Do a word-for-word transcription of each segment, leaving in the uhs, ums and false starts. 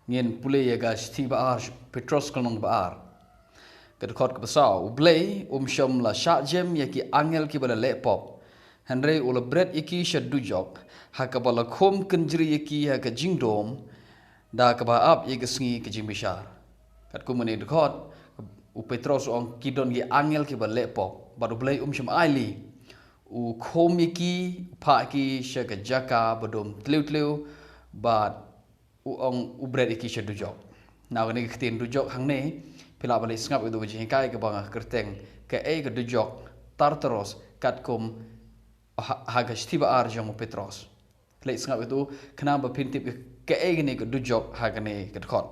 Ngin pule ïa ka shithi ba ar, Petros ka lynnong ba ar. Ka dkhot kaba saw, U Blei um shym la shah jem ïa ki angel kiba la leh pop. Hynrei u la bret ïa ki sha dujok, ha kaba la khum kynjri ïa ki ha ka jingdum, da kaba ap ïa ka sngi ka jingbishar. Katkum kane ka dkhot, u Petros u ong ki don ki angel kiba leh pop, bad U Blei um shym ailad. U khum ïa ki, u phah ïa ki sha ka jaka ba dum tliw tliw, bad u ong u bret ïa ki sha dujok. Naw, kane ka ktien dujok hangne, phi lah ban leit sngap ïa ka jinghikai kaba nga kyrteng kaei ka dujok Tartaros, katkum ha, ha ka shithi ba ar jong u Petros. Leit sngap ïa ka, khnang ba phin tip ka, kaei kane ka dujok ha kane ka dkhot.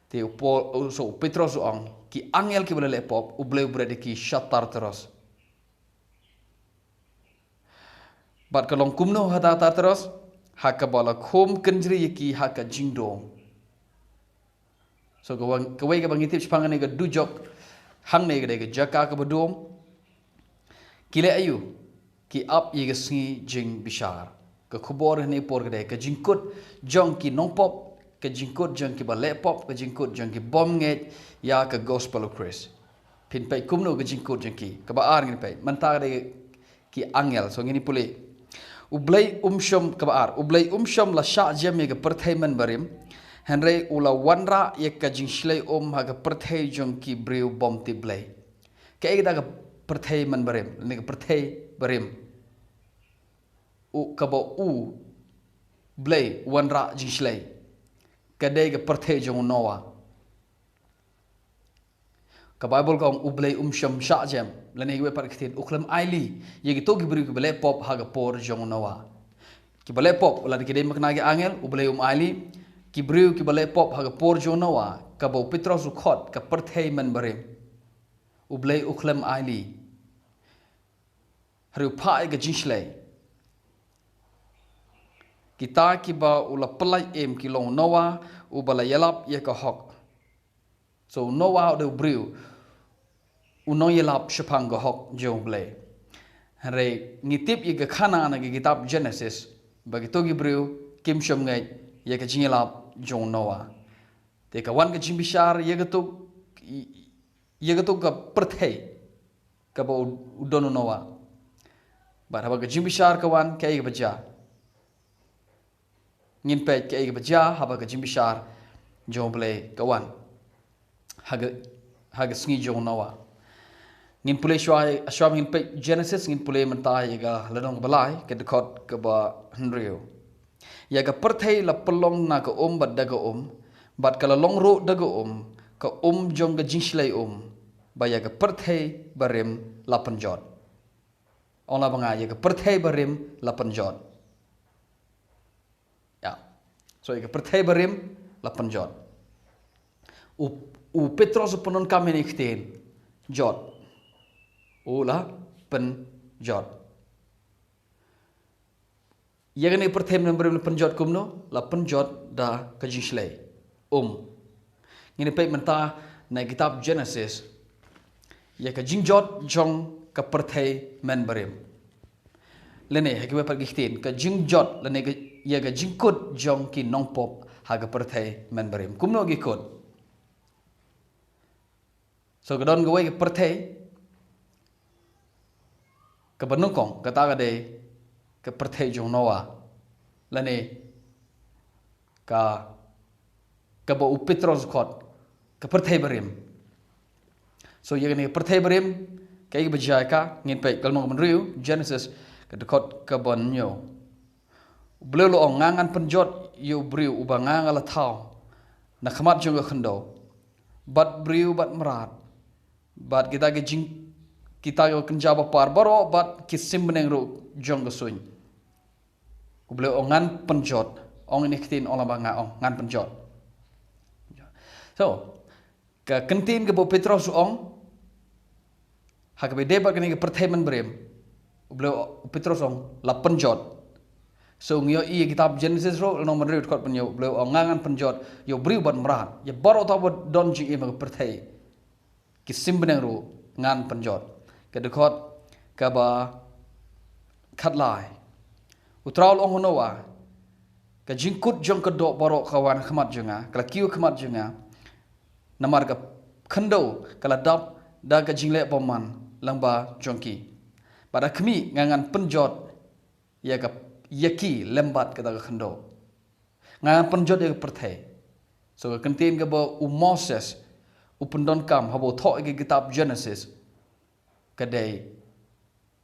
Te u Paul, u, so u Petros u ong, ki angel kiba la leh pop, U Blei u bret ïa ki sha Tartaros. Bad ka long kumno ha Tartaros, ha kaba la khum kynjri ïa ki ha ka jingdum. So, kawei, kawei kaba ngi tip shaphang kane ka dujok, hangne ka dei ka jaka kaba dum. Ki leh aïu, ki ap ïa ka sngi jingbishar. Ka khubor hangne por ka dei ka jingkut jong ki nongpop, ka jingkut jong kiba leh pop, ka jingkut jong ki bym ngeit ïa ka gospel u Khrist. Phin peit kumno ka jingkut jong ki. Kaba ar ngin peit. Mynta ka dei ki angel. So ngin pule. U Blei um shym, kaba ar, U Blei um shym la shah jem ïa ka pyrthei mynbarim. Hynrei u la wanrah ïa ka jingshlei um ha ka pyrthei jong ki briew bym tip Blei. Kaei kata ka pyrthei mynbarim, ne ka pyrthei barim. U, kaba U Blei u wanrah jingshlei. Ka dei ka pyrthei jong u Noah. Ka Baibl ka ong U Blei um shym shah jem, lane kiwei pat ki ktien u khlem ailad ïa kito ki briew kiba leh pop ha ka por jong u Noah. Kiba leh pop, lada ki dei makna ki angel, U Blei um ailad. Ki briew kiba leh pop ha ka por jong u Noah, kaba u Petros u khot ka pyrthei mynbarim. U Blei u khlem ailad. Hynrei u phah ïa ka jingshlei. Kita kiba u la pyllait im ki long u Noah, uba la ïalap ïa ka hok. So u Noah u dei u briew u nongïalap shaphang ka hok jong U Blei. Hynrei ngi tip ïa ka khana na ka kitab Genesis, ba kito ki briew kim shym ngeit ïa ka jingïalap jong u Noah. Te ka wan ka jingbishar ïa kato, ïa kato ka pyrthei kaba u, u don u Noah. Bad haba ka jingbishar ka wan, kaei kaba jia? Ngin peit kaei kaba jia haba ka jingbishar jong U Blei ka wan ha ka, ha ka sngi jong u Noah. Ngin pule shuwa, shuwa ngin peit Genesis, ngin pule mynta ïa ka lynnong kaba lai, ka dkhot kaba hynriew. Ïa ka pyrthei la pynlong na ka um bad da ka um, bad ka la long ruh da ka um, ka um jong ka jingshlei um, ba ïa ka pyrthei barim la pynjot. Ong la ba nga, ïa ka pyrthei barim la pynjot. Ïa. So ïa ka pyrthei barim la pynjot. U, u Petros u pyndonkam ïa kane ka ktien jot. U la pynjot. Ïa kane ka pyrthei mynbarim la pynjot kumno, la pynjot da ka jingshlei um. Ngin peit mynta na kitab Genesis ïa ka jingjot jong ka pyrthei mynbarim. Lane ha kiwei pat ki ktien, ka jingjot lane ka, ïa ka jingkut jong ki nongpop ha ka pyrthei mynbarim. Kumno ki kut? So ka don kawei ka pyrthei kaba nyngkong, kata ka dei ka pyrthei jong u Noah. Lane ka, kaba u Petros u khot ka pyrthei barim. So ïa kane ka pyrthei barim, kaei kaba jia ïa ka, ngin peit ka lynnong kaba hynriew, Genesis, ka dkhot kaba hynñiew. U Blei u la ong, nga ngan pynjot ïa u briew uba nga nga la thaw na khmat jong ka khyndew, bad briew bad mrad, bad kita ki jing, kita ki kynja ba par baroh, bad ki sim bneng ruh jong ka suiñ. U Blei u ong ngan pynjot, ong ïa kane ka ktien, ong la ba nga, ong ngan pynjot. So ka kyntien kaba u Petros u ong, ha kaba ïadei bad kane ka pyrthei mynbarim, u Blei, u Petros u ong la pynjot. So ngi ïohi ïa kitab Genesis ruh, lynnong ba hynriew dkhot ba hynñiew, u Blei u ong nga ngan pynjot ïa u briew bad mrad, ïa baroh uta uba don jingim ha ka pyrthei, ki sim bneng ruh ngan pynjot. Ka dkhot kaba khatlai. U Trai u la ong ha u Noah, Ka jingkut jong ka doh baroh ka wan ha khmat jong nga, ka la kiew ha khmat jong nga. Namar ka khyndew ka la dap da ka jingleh bymman lyngba jong ki. Bad ha khmih nga ngan pynjot ïa ka, ïa ki lem bad kata ka khyndew. Nga ngan pynjot ïa ka pyrthei. So ka ktien kaba u Moses u pyndonkam haba u thoh ïa ka kitab Genesis ka dei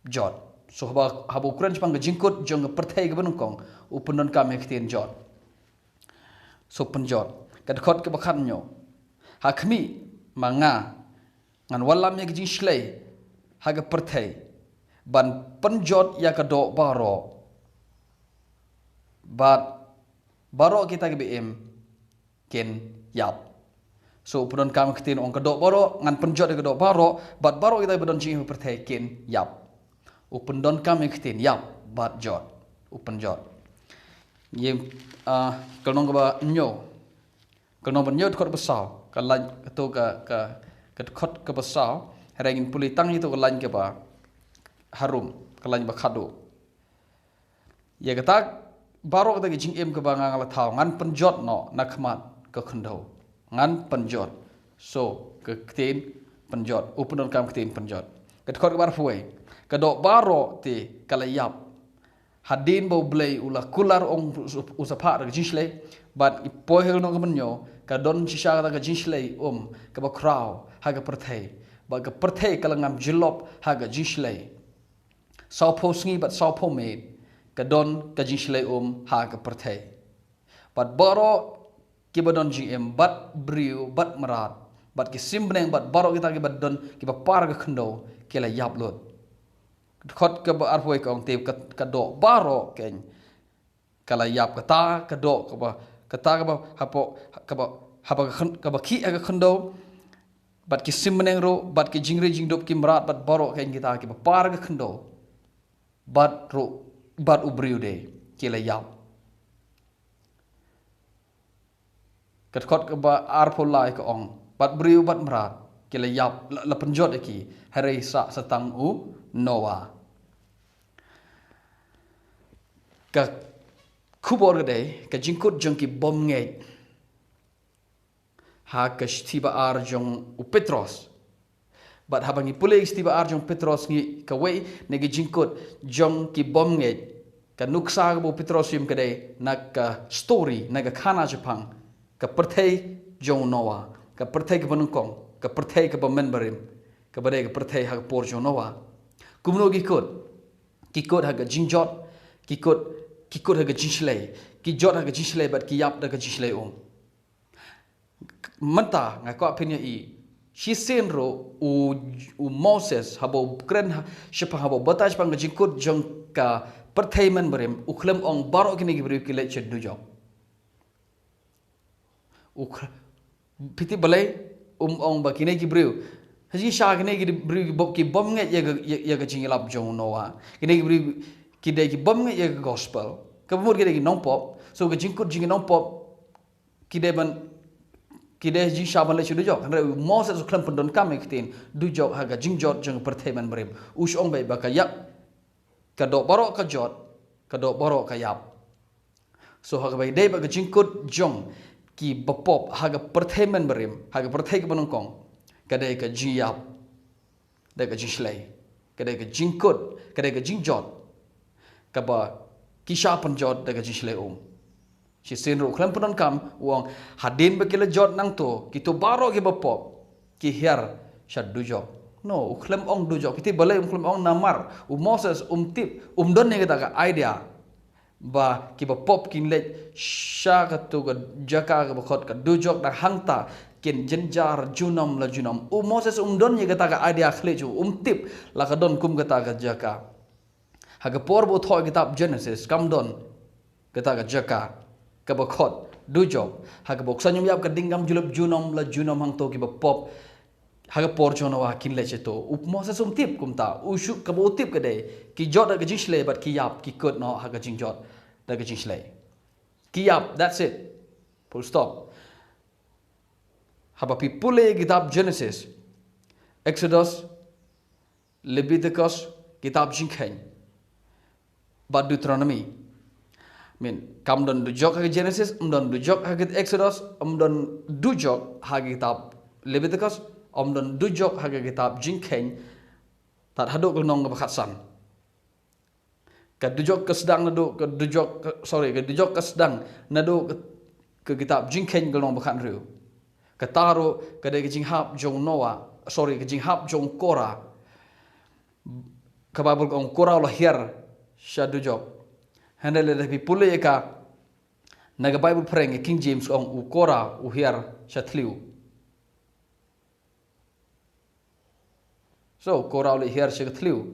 jot. So haba, haba u kren shaphang ka jingkut jong ka pyrthei kaba nyngkong, u pyndonkam ïa ka ktien jot. So pynjot. Ka dkhot kaba khathynñiew. Ha khmih ma nga ngan wallam ïa ka jingshlei ha ka pyrthei ban pynjot ïa ka doh baroh. Bad baroh kita kiba im kin ïap. So u pyndonkam ïa ka ktien, ong ka doh baroh, ngan pynjot ïa ka doh baroh, bad baroh kita kiba don jingim ha pyrthei kin ïap. U pyndonkam ïa ka ktien ïap bad jot. U pynjot. Ïa, ah, ka lynnong kaba hynñiew. Ka lynnong ba hynñiew dkhot ba saw. Ka lain kato ka, ka, ka dkhot kaba saw. Hynrei ngin pule tang ïa kato ka lain kaba harum. Ka lain ba khatduh. Ïa kata baroh kata ka jingim kaba nga nga la thaw, ngan pynjot noh na khmat ka khyndew. Ngan pynjot. So ka ktien pynjot, u pyndonkam ktien pynjot. Ka dkhot kaba arphew wei. Ka doh baroh te ka la ïap. Hadien ba U Blei u la kular, ong u sa phah da ka jingshlei. Bad ngi poi ha ka lynnong kaba hynñiew, ka don shisha kata ka jingshlei um kaba khraw ha ka pyrthei. Bad ka pyrthei ka la ngam jyllop ha ka jingshlei. Sawphew sngi bad sawphew miet ka don ka jingshlei um ha ka pyrthei. Bad baroh kiba don jingim, bad briew bad mrad, bad ki sim bneng, bad baroh kita kiba don, kiba par ka khyndew, ki la ïap lut. Dkhot kaba arphew wei ka ong te ka, ka doh baroh keiñ ka la ïap. Kata ka doh kaba, kata kaba hapoh, kaba, haba ka khyn-, kaba khih ha ka khyndew, bad ki sim bneng ruh, bad ki jingri jingdup, ki mrad, bad baroh keiñ kita kiba par ka khyndew, bad ruh, bad u briew de, ki la ïap. Ka dkhot kaba arphew lai ka ong, bad briew bad mrad ki la ïap, la, la pynjot ïa ki, hynrei sa, sa tang u Noah. Ka khubor ka dei ka jingkut jong ki bymngeit ha ka shithi ba ar jong u Petros. Bad haba ngi pule shithi ba ar jong u Petros, ngi, kawei na ki jingkut jong ki bymngeit, ka nuksa kaba u Petros shim ka dei na ka story, na ka khana shaphang ka pyrthei jong u Noah, ka pyrthei kaba nyngkong, ka pyrthei kaba mynbarim, kaba dei ka pyrthei ha ka por jong u Noah. Kumno ki kut? Ki kut ha ka jingjot, ki kut, ki kut ha ka jingshlei, ki jot ha ka jingshlei bad ki ïap da ka jingshlei um. Mynta nga kwah phin ïohi, shisien ruh u, u Moses haba u kren ha, shaphang, haba u batai shaphang ka jingkut jong ka pyrthei mynbarim, u khlem ong baroh kine ki briew ki leit sha dujok. U kh-, phi tip balei um ong ba kine ki briew? Ha jingshisha kine ki briew ki bym, ki bymngeit ïa ka, ïa, ïa ka jingïalap jong u Noah. Kine ki briew ki dei ki bymngeit ïa ka gospel. Kaba mut ki dei ki nongpop. So ka jingkut jong ki nongpop, ki dei ban, ki dei jingshisha ban leit sha dujok. Hynrei u Moses u khlem pyndonkam ïa ka ktien dujok ha ka jingjot jong ka pyrthei mynbarim. U shu ong beit ba ka ïap, ka doh baroh ka jot, ka doh baroh ka ïap. So ha kaba ïadei bad ka jingkut jong ki bapop ha ka pyrthei mynbarim, ha ka pyrthei kaba nyngkong, ka dei ka jingïap da ka jingshlei, ka dei ka jingkut, ka dei ka jingjot kaba ki shah pynjot da ka jingshlei um. Shisien ruh u khlem pyndonkam, u ong, hadien ba ki la jot nangto, kito baroh ki bapop ki hiar sha dujok. No, u khlem ong dujok. Phi tip balei um khlem ong? Namar u Moses um tip, um don ïa kata ka idea ba ki bapop kin leit sha kato ka jaka kaba khot ka dujok, da hangta kin jynjar junom la junom. U Moses um don ïa kata ka idea khlieh, um tip la ka don kum kata ka jaka. Ha ka por ba u thoh ïa ka kitab Genesis, kam don kata ka jaka kaba khot dujok, ha kaba u ksuid ïap ka ding kam jyllop junom la junom, hangto ki bapop ha ka por jong u Noah kin leit shato. U Moses um tip kumta. U shu, kaba u tip ka dei ki jot da ka jingshlei bad ki ïap, ki kut noh ha ka jingjot da ka jingshlei. Ki ïap, that's it. Full stop. Haba phi pule ïa ka kitab Genesis, Exodus, Leviticus, kitab Jingkheiñ, bad Deuteronomy, Min, kam don dujok ha ka Genesis, ym don dujok ha ka Exodus, ym don dujok ha ka kitab Leviticus, ym don dujok ha ka kitab Jingkheiñ, tad haduh ka lynnong kaba khatsan. Ka dujok ka sdang naduh, ka dujok, ka, sorry, ka dujok ka sdang naduh ka, ka kitab Jingkheiñ ka lynnong ba khathynriew. Kata ruh ka dei ka jinghap jong Noah, sorry, ka jinghap jong Korah. Ka Baibl ka ong Korah u la hiar sha dujok. Hynrei lada phi pule ïa ka na ka Baibl phareng, ïa King James, ka ong u Korah u hiar sha thliew. So, Korah u la hiar sha ka thliew.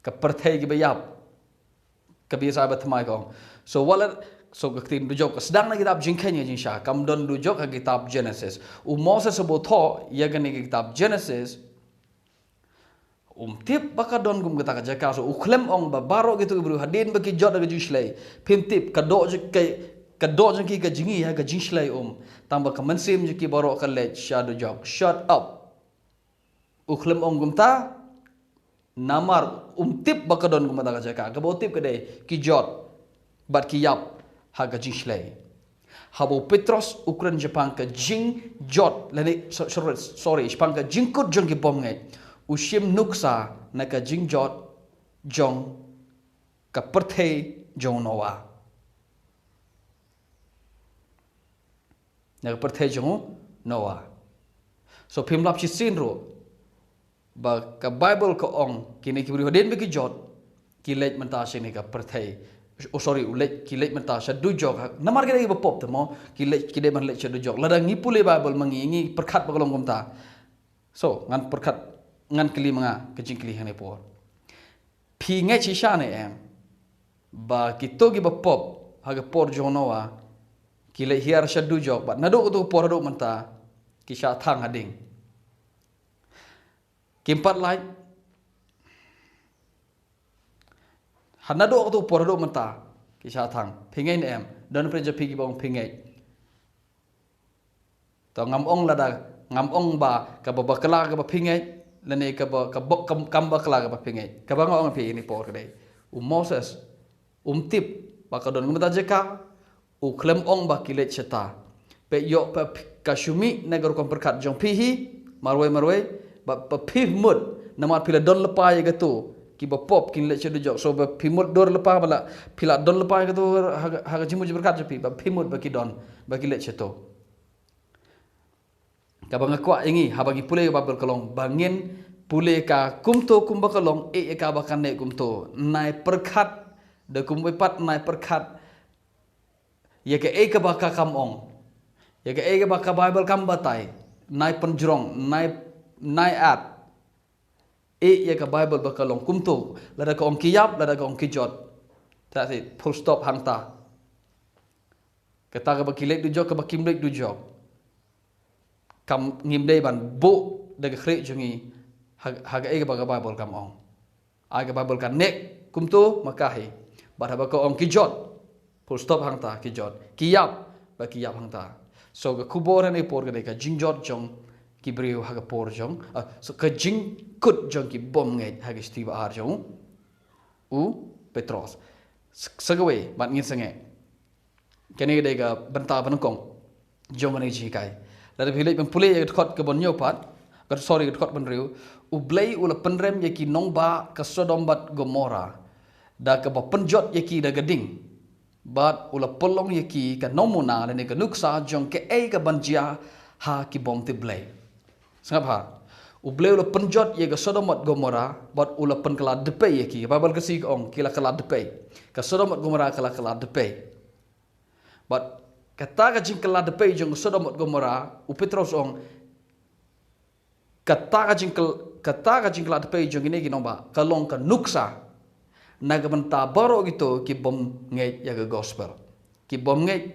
Ka pyrthei kaba ïap, kaba ïasai ba thymmai, ka ong. So, wat la, so ka ktien dujok ka sdang na kitab Jingkheiñ, ïa jingshisha. Kam don dujok ha kitab Genesis. U Moses haba u thoh ïa kane ka kitab Genesis, um tip ba ka don kum kata ka jaka. So, u khlem ong ba baroh kito ki briew hadien ba ki jot da ka jingshlei, phim tip ka doh jong ki, ka doh jong ki ka jong ngi ha ka jingshlei, um. Tang ba ka mynsiem jong ki baroh ka leit sha dujok. Shut up. U khlem ong kumta namar um tip ba ka don kum kata ka jaka. Kaba u tip ka dei ki jot bad ki ïap ha ka jingshlei. Haba u Petros u kren shaphang ka jingjot, lane, so-, sorry, sorry, shaphang ka jingkut jong ki bymngeit, u shim nuksa na ka jingjot jong ka pyrthei jong u Noah. Na ka pyrthei jong u Noah. So, phim lap shisien ruh ba ka Baibl ka ong kine ki briew hadien ba ki jot, ki leit mynta sha kane ka pyrthei. Oh, sorry, u leit, ki leit mynta sha dujok. Ha, namar ki dei kiba pop te mo, ki leit, ki dei ban leit sha dujok. Lada ngi pule Baibl ma ngi, ngi pyrkhat ba ka long kumta. So, ngan pyrkhat, ngan kylli ma nga ka jingkylli hangne por. Phi ngeit shisha ne em ba kito kiba pop ha ka por jong u Noah ki leit hiar sha dujok, bad naduh kato ka por haduh mynta ki shah thang ha ding? Kim pat lait. Ha, naduh kato ka por haduh mynta ki shah thang. Phi ngeit ne em? Don pyrshah phi kiba ong phi ngeit. To, ngam ong lada, ngam ong ba kaba bakla kaba phi ngeit, lane kaba, kaba, kam, kam bakla kaba phi ngeit. Kaba nga ong phi ine por ka dei, u Moses um tip ba ka don kumta jaka, u khlem ong ba ki leit shata. Peit ïoh, peit ka shu mih na ka rukom pyrkhat jong phi hi, marwei marwei, ba, ba phi mut, namar phi la don lypa ïa kato, kiba pop kin leit sha dujok. So, ba phi mut dur lypa ba la, phi la don lypa ïa kato ha, ha ka jingmut jingpyrkhat jong phi, ba phi mut ba ki don, ba ki leit shato. Kaba nga kwah ïa ngi, haba ngi pule ka Baibl ka long ba ngin pule ka kumto kumba ka long, eh, ïa kaba kane kumto. Nai pyrkhat, da kumwei pat nai pyrkhat ïa kaei kaba ka kam ong, ïa kaei kaba ka Baibl kam batai. Nai pynjrong, nai, nai at. Eh, ïa ka Baibl ba ka long kumto, lada ka ong ki ïap, lada ka ong ki jot. That's it, full stop hangta. Kata kaba ki leit dujok, kaba kim leit dujok, kam, ngim dei ban buh da ka khlieh jong ngi ha, ha kaei kaba ka Baibl kam ong. Ai ka Baibl ka neh kumto ma ka hi. Bad haba ka ong ki jot, full stop hangta, ki jot. Ki ïap, ba ki ïap hangta. So, ka khubor hangne por ka dei ka jingjot jong ki briew ha ka por jong, ah, so, ka jingkut jong ki bymngeit ha ka shithi ba ar jong u Petros. Sa, sa kawei, bad ngin sangeh. Kane ka dei ka bynta ba nyngkong jong kane ka jinghikai. Lada phi leit ban pule ïa ka dkhot kaba hynñiew pat, ka, sorry, ka dkhot ba hynriew, U Blei u la pynrem ïa ki nongbah ka Sodom bad Gomorrah da kaba pynjot ïa ki da ka ding. Bad u la pynlong ïa ki ka nomuna lane ka nuksa jong kaei kaban jia ha ki bymtip Blei. Sngap ha. U Blei u la pynjot ïa ka Sodom bad Gomorrah, bad u la pynkylla dpei ïa ki. Baibl ka sngew ka ong ki la kylla dpei. Ka Sodom bad Gomorrah ka la kylla dpei. Bad kata ka jingkylla dpei jong ka Sodom bad Gomorrah, u Petros u ong, kata ka jingkyl-, kata ka jingkylla dpei jong kine ki nongbah ka long ka nuksa na ka bynta baroh kito ki bym ngeit ïa ka gospel. Ki bym ngeit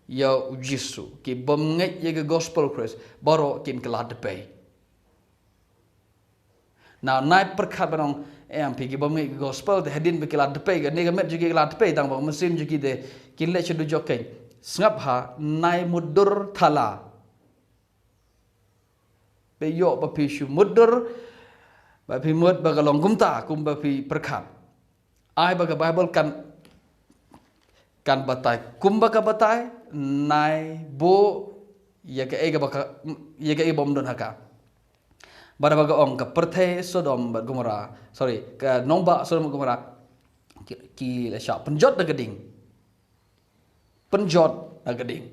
ïa u Jisu, ki bym ngeit ïa ka gospel Khrist, baroh kin kylla dpei. Na, nai pyrkhat ban ong, em, phi ki bym ngeit ka gospel, te hadien ba ki la dpei, kane ka met jong ki la dpei, tang ba ka mynsiem jong ki te kin leit sha dujok keiñ. Sngap ha, nai mutdur thala. Phi ïoh ba phi shu mutdur, ba phi mut ba ka long kumta, kumba phi pyrkhat. Ai ba ka Baibl kan, kan batai kumba ka batai, nai buh ïa kaei kaba ka, ïa kaei bym don ha ka. Bad haba ka ong ka pyrthei Sodom bad Gomorrah, sorry, ka nongbah Sodom bad Gomorrah, ki, ki la shah pynjot da ka ding. Pynjot da ka ding.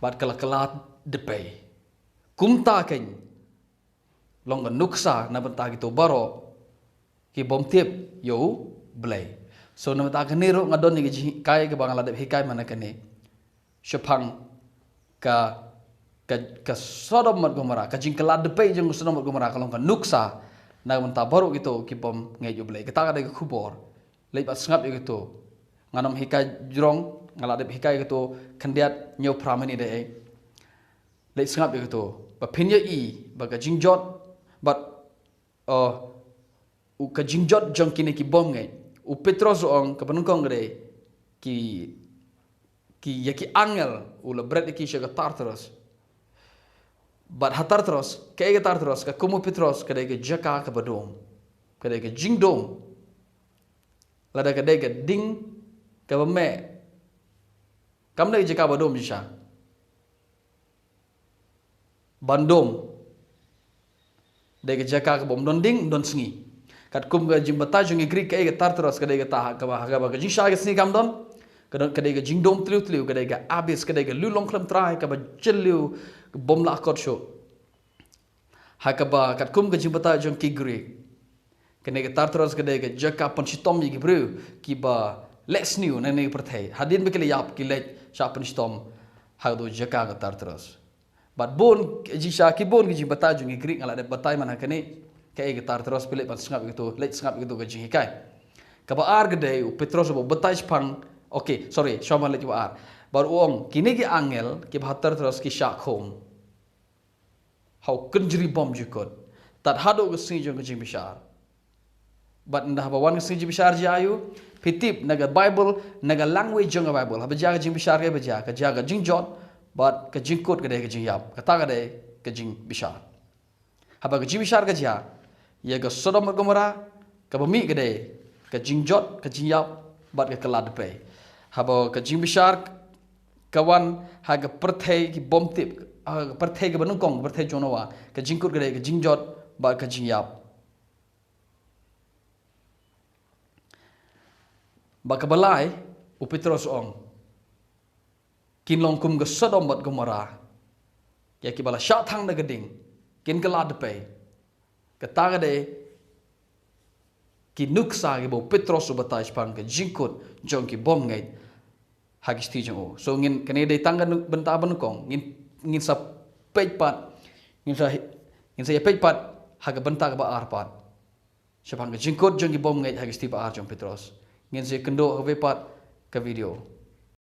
Bad ka la kylla dpei. Kumta kein long ka nuksa na bynta kito baroh ki bym tip ïa U Blei. So na bynta kane ruh nga don ïa ka jinghikai kaba nga la dep hikai mynne kane. Shaphang ka, ka, ka Sodom bad Gomorrah, ka jingkylla dpei jong ka Sodom bad Gomorrah ka long ka nuksa na bynta baroh kito ki bym ngeit ïa U Blei. Kata ka dei ka khubor. Leit bad sngap ïa kito. Ngan ym hikai jrong, nga la dep hikai kito khyndiat hynñiew phra minit da ei. Leit sngap ïa kito. Ba phin ïohi ba ka jingjot bad, uh, u ka jingjot jong kine ki bym ngeit. U Petros u ong kaba nyngkong ka dei ki, ki, ïa ki angel u la bret ïa ki sha ka Tartarus. Bad ha Tartarus, kaei ka Tartarus, ka kum u Petros ka dei ka jaka kaba dum. Ka dei ka jingdum. Lada ka dei ka ding kaba meh, kam dei ka jaka ba dum shisha. Ban dum. Dei ka jaka kaba ym don ding, ym don sngi. Katkum ka jingbatai jong ki Greek, kaei ka Tartarus, ka dei kata ha kaba, ha kaba ka jingshai ka sngi kam don. Ka don, ka dei ka jingdum tliw tliw, ka dei ka abyss, ka dei ka lulong khlem trai, kaba jylliew, ka bym lah kot shuh. Ha kaba katkum ka jingbatai jong ki Greek, kane ka Tartarus ka dei ka jaka pynshitom ïa ki briew kiba leh sniew na kane ka pyrthei. Hadien ba ki la ïap ki leit shah pynshitom ha kato ka jaka ka Tartarus. Bad bun ka jingshisha, ki bun ka jingbatai jong ki Greek nga la dep batai mynne ha kane. Kaei ka Tartarus, phi leit ban sngap ïa kato, leit sngap ïa kato ka jinghikai. Kaba ar ka dei u Petros ba u batai shaphang. Okay, sorry, shuwa ban leit kaba ar. Bad u ong kine ki angel kiba ha Tartarus ki shah khum ha u kynjri bym jukut tad haduh ka sngi jong ka jingbishar. Bad ynda haba wan ka sngi jingbishar jia aiu? Phi tip na ka Bible, na ka language jong ka Bible, haba jia ka jingbishar kaei ba jia? Ka jia ka jingjot, bad ka jingkut ka dei ka jingïap. Kata ka dei ka jingbishar. Haba ka jingbishar ka jia ïa ka Sodom bad Gomorrah, kaba mih ka dei ka jingjot, ka jingïap, bad ka kylla dpei. Haba ka jingbishar ka wan ha ka pyrthei ki bym tip, ha ka pyrthei kaba nyngkong, ka pyrthei jong Noah, ka jingkut ka dei ka jingjot bad ka jingïap. Bad kaba lai, u Petros u ong, kin long kum ka Sodom bad Gomorrah, ïa kiba la shah thang da ka ding, kin kylla dpei. Kata ka dei ki nuksa kiba u Petros u batai shaphang ka jingkut jong ki bym ngeit ha ki shithi jong u. So ngin, kane dei tang ka nuk-, bynta ba nyngkong, ngin, ngin sa peit pat, ngin sa, ngin sa ïa peit pat ha ka bynta kaba ar pat shaphang ka jingkut jong ki bym ngeit ha ki shithi ba ar jong u Petros. Ngin sa ïakynduh ha kawei pat ka video.